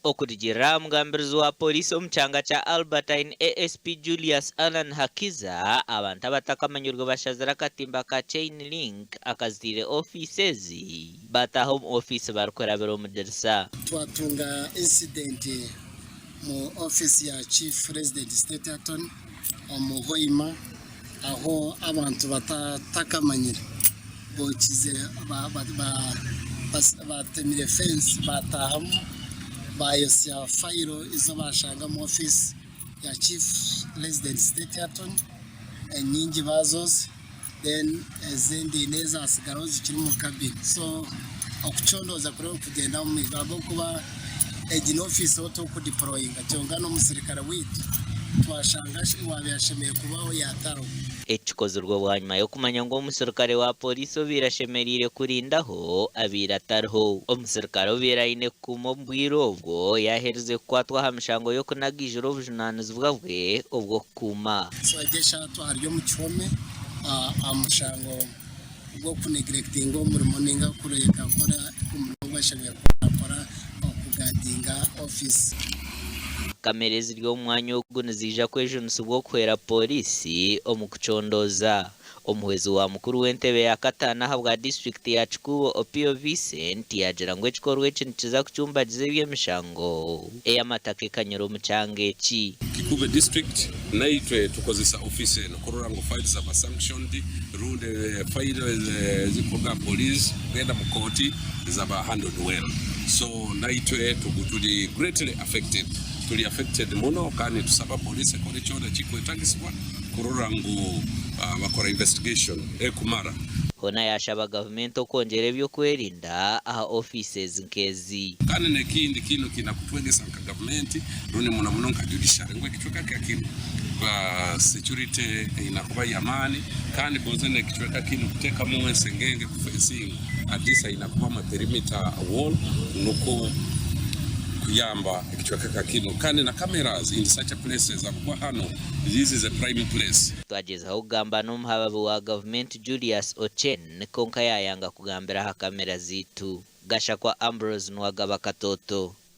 Okurugiirira aha mugambirizi wa Pooriisi omu kyanga kya Albertine ASP Julius Allan Hakiza, abantu abatakamanyirwe bashazire akatimba ka chain link akazitiire ofiisi ezi baataaha omu ofiisi barikurabira omu dirisa. Twatunga incident mu office ya Chief Resident State Attorney omu Hoima ahu abantu batakamanyire bokize batemire fence batahamu bayosya fayiro ezi bashanga omu office ya Chief Resident State Attorney enyingi bazosya then ezindi n'ezasigaraho zikiri omu cabin so okucondooza kuriyo nikugyenda omu maisho ahabw'okuba egi n'ofiisi ou turikudiporoyinga kyonka n'omusirikare waitu twashanga owaabaire ashemereire kubaho yaatariho. Eki kikozirwe bwanyima y'okumanya ngu omusirikare wa pooriisi obaire ashemereire kurindaho abaire atariho. Omusirikare obaire aine kukuuma omu bwire obwo yaaherize kukwatwa aha mishango y'okunagaijura obujunaanizibwa bwe obw'okukuuma. So egi eshatu ari omu kihome aha mushango gw'okuneglectinga omurimo ninga kureka kukora omurimo ogu ashemereire kuba nakora okugadinga office. Kamera eziri omu mwanya ogu niziija kwejunisibwa okuhwera pooriisi omu kucondooza. Omuhwezi wa mukuru w'entebe ya kataano ahabwa disiturikiti ya Kikuubo Opio Vincent yaagira ngu ekikorwa eki nikiza kucumbagiza eby'emishango ey'amataka ekanyire omu kyanga eki. Kikuube District naitwe tukozesa office eno kurora ngu files zaba sanctioned rundi files ezikuruga aha police kugenda mu kooti zaba handled well so naitwe turi greatly affected turi affected muno kandi nitusaba police ekore kyona ekikwetagisibwa kurora ngu bakora investigation ekumara. Hoona yaashaba gavumenti okwongyera eby'okwerinda aha ofiisi ezi nk'ezi. Kandi n'ekindi kinu kiina kutwegesa nka gavumenti rundi muno muno nka judiciary ngu ekicweka nka kinu security eina kuba y'amaani kandi gonze n'ekicweka kinu kutekamu ensengenge ku fencing at least haina kubamu a perimeter wall nukwo kuyamba ekicweka nka kinu kandi na cameras in such a places ahabw'okuba hanu this is a prime place. Twagyezaho kugamba n'omuhababi wa gavumenti Julius Ochen kwonka yayanga kugambira aha kamera zaitu. Gashakwa Ambrose Nuwagaba Katoto.